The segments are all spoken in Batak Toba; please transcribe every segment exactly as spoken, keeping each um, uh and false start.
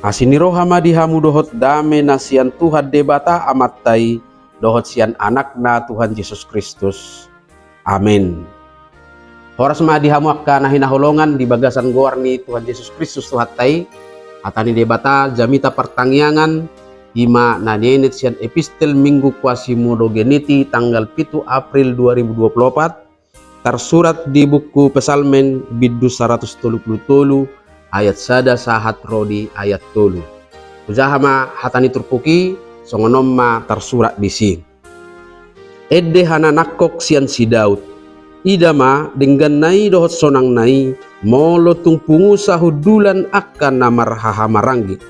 Asi ni roha ma di hamu dohot dame na sian Tuhan Debata Amanta i, dohot sian Anakna Tuhan Jesus Kristus. Amen. Horas ma di hamu angka na hinaholongan di bagasan goar ni Tuhan Jesus Kristus Tuhanta i. Hata ni Debata jamita partangiangan, i ma na nienet sian epistel Minggu Quasimodogeniti tanggal pitu April dua ribu dua puluh opat, tarsurat di buku Psalmen bindu saratus tolu pulu tolu ayat sada sahat ro di ayat tolu. Hujaha ma hata ni turpuk i, songon on ma tarsurat disi. Ende hananangkok sian si Daud. Ida ma dengganna i dohot sonangna i, molo tung pungu sahundulan angka na marhahamaranggi.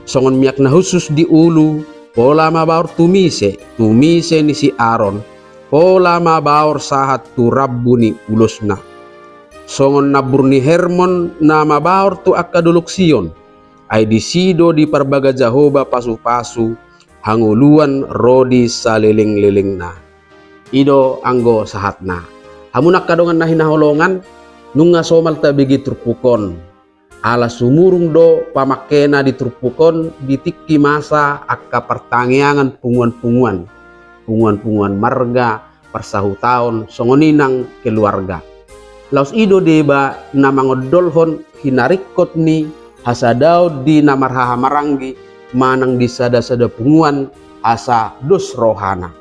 Songon miak na hushus di ulu, pola mabaor tumise, tumise ni si Aron, pola mabaor sahat tu rambu ni ulosna. Songon nambur ni Hermon na mabaor tu angka dolok Sion, ai disi do diparbaga Jahowa pasupasu hangoluan ro di salelenglelengna. I do anggo sahatna. Hamu angka dongan na hinaholongan, nunga somal tabege turpuk on. Ala sumurung do pamangkena di turpuk on di tingki masa angka partangiangan punguan-punguan, punguan-punguan marga, parsahutaon, songon i nang keluarga. Laos i do deba na mangondolhon hinaringkot ni hasadaon di na marhahamaranggi manang di sada-sada punguan asa dos rohana.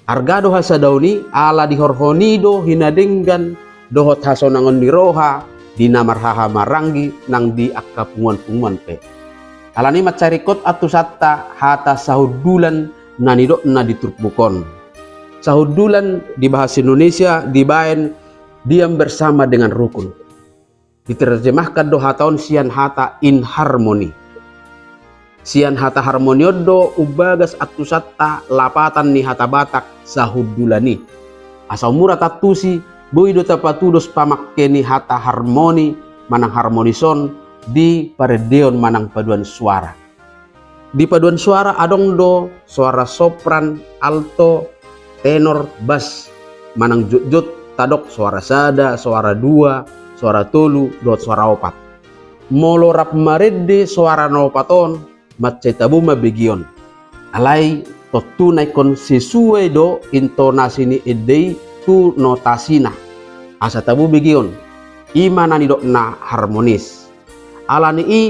Arga do hasadaon i ala dihorhon i do hinadenggan dohot hasonangon ni roha di na marhahamaranggi nang di angka punguan-punguan pe. Alani i mansai ringkot antusanta hata sahundulan na nidokna di turpuk on. Sahundulan di bahasa Indonesia dibaen diam bersama dengan rukun. Diterjemahkan do hata on sian hata in harmony. Sian hata harmony on do umbagas antusanta lapatan ni hata Batak sahundulan i. Asa umur tantusi, boi do tapatudos pamangke ni hata harmoni manang harmonis on di parendeon manang paduan suara. Di paduan suara adong do suara sopran, alto, tenor, bas, manang jotjot tadok suara sada, suara dua, suara tolu, dohot suara opat. Molo rap marende suara na opat on, mansai tabo ma begeon. Alai tontu na ingkon sesuai do intonasi ni ende i tu notasina. Asa tabo begeon, i ma na nidokna harmonis. Alani i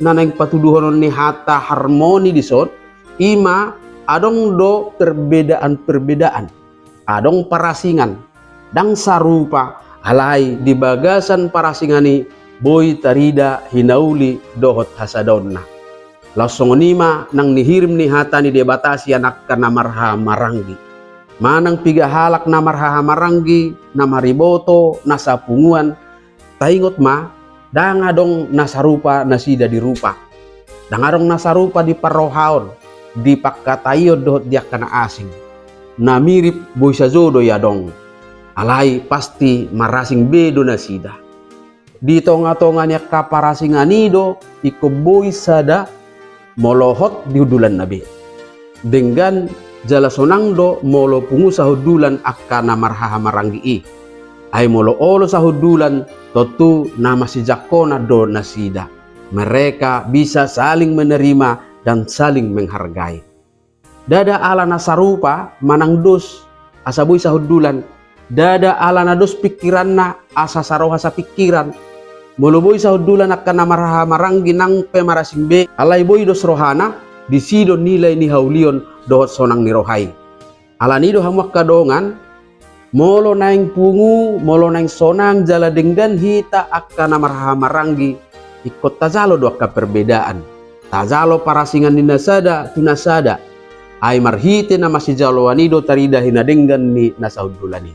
na naeng patuduhonon ni hata harmoni dison, i ma adong do perbedaan-perbedaan. Adong parasingan, ndang sarupa, alai di bagasan parasingan i boi tarida hinauli dohot hasadaonna. Laos songon i ma nang nihirim ni hata ni Debata sian angka na marhahamaranggi. Manang piga halak na marhahamaranggi, na mariboto, na sapunguan, taingot ma, ndang adong na sarupa nasida di rupa. Ndang adong na sarupa di parrohaon, di pangkataion dohot di angka na asing. Na mirip boi sajo do i adong. Alai pasti marasing be do nasida. Di tonga-tonga ni angka parasingan i do ingkon boi sada molo hot di hundulanna be. Denggan jala sonang do molo pungu sahundulan angka na marhahamaranggi i. Ai molo olo sahundulan, tontu na masijangkonan do nasida. Mereka bisa saling menerima dan saling menghargai. Ndada ala na sarupa manang dos asa boi sahundulan. Ndada ala na dos pingkiranna asa saroha sapingkiran. Molo boi sahundulan angka na marhahamaranggi nang pe marasing be, alai boi dos rohana, disi do nilai ni haulion dohot sonang ni roha i. Alani i do hamu angka dongan, molo naeng pungu, molo naeng sonang jala denggan hita angka na marhahamaranggi, ingkon tajalo do angka perbedaan. Tajalo parasingan ni na sada tu na sada. Ai marhite na masijaloan i do tarida hinadenggan ni na sahundulan i.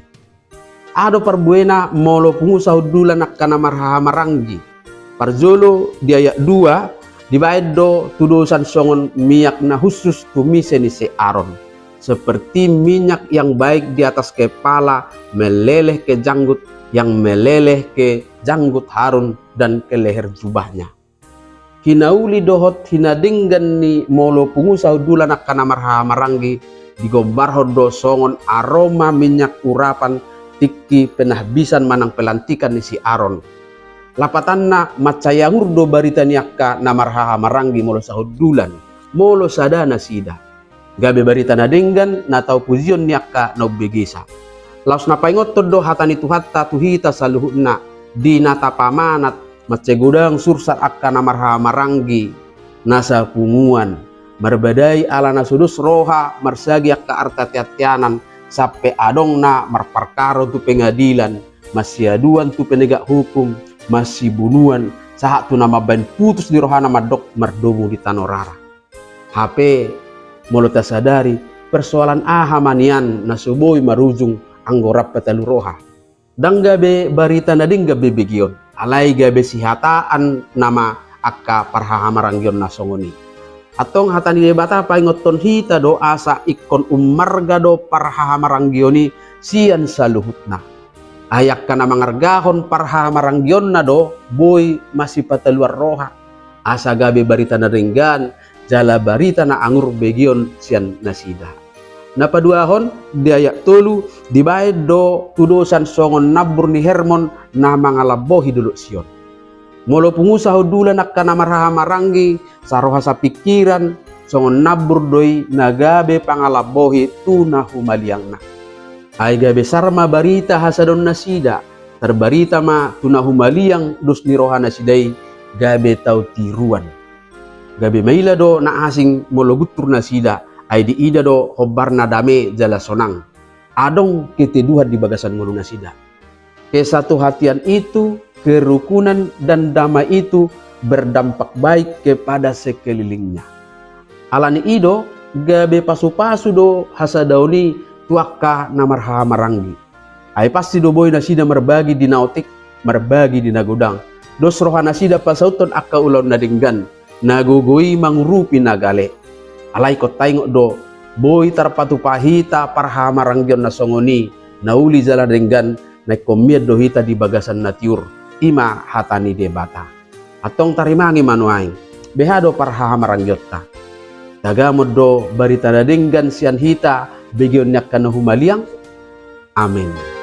Aha do parbuena molo pungu sahundulan angka na marhahamaranggi? Parjolo di ayat dua dibaen do tudosan songon miak na hushus tu mise ni si Aron. Seperti minyak yang baik di atas kepala, meleleh ke janggut, yang meleleh ke janggut Harun dan ke leher jubahnya. Hinauli dohot hinadenggan ni molo pungu sahundulan angka na marhahamaranggi digombarhon do songon aroma minyak urapan tingki penahbisan manang pelantikan ni si Aron. Lapatanna, mansai angur do barita ni angka na marhahamaranggi molo sahundulan, molo sada nasida. Gabe barita na denggan na tau pujion ni angka na umbegesa. Laos na paingothon do hata ni Tuhanta tu hita saluhutna, di na tapamanat, mansai godang sursat angka na marhahamaranggi, na sapunguan, marbadai ala na so dos roha marsagi angka arta teanteanan, sampe adong na marparkaro tu pengadilan, masiaduan tu penegak hukum, masibunuan, sahat tu na mambaen putus di rohana mandok mardomu di tano rara. Hape, molo tasadari, persoalan aha ma nian na so boi marujung anggo rap patalu roha? Ndang gabe barita na denggan be begeon, alai gabe sihataan nama angka parhahamaranggion na songon i. Antong hata ni Debata paingothon hita do asa ingkon ummarga do parhahamaranggion i sian saluhutna. Ai angka na mangargahon parhahamaranggionna do boi masipataluan roha, asa gabe barita na denggan jala barita na angur begeon sian nasida. Na paduahon, di ayat tolu, dibaen do tudosan songon nambur ni Hermon na mangalambohi dolok Sion. Molo pungu sahundulan angka na marhahamaranggi, saroha sapingkiran, songon nambur do i na gabe pangalambohi tu na humaliangna. Ai gabe sar ma barita hasadaon nasida, tarbarita ma tu na humaliang dos ni roha nasida i, gabe tau tiruan. Gabe maila do na asing molo guntur nasida, ai diida do hombar na dame jala sonang. Adong keteduhan di bagasan ngolu nasida. Kesatuhatian itu, kerukunan dan damai itu berdampak baik kepada sekelilingnya. Ala ni i do, gabe pasupasu do hasadaon i tu angka na marhahamaranggi. Ai pasti do boi nasida marbagi di na otik, marbagi di na godang. Dos roha nasida pasauthon angka ulaon na denggan, na gogo i mangurupi na gale. Alai ingkon taingot do, boi tarpatupa hita parhahamaranggion na songon i, na uli jala denggan, na ingkon mian do hita di bagasan na tiur, i ma hata ni Debata. Antong tarimangi ma nuaeng, beha do parhahamaranggionta. Tagamon do barita na denggan sian hita, begeon ni angka na humaliang. Amen.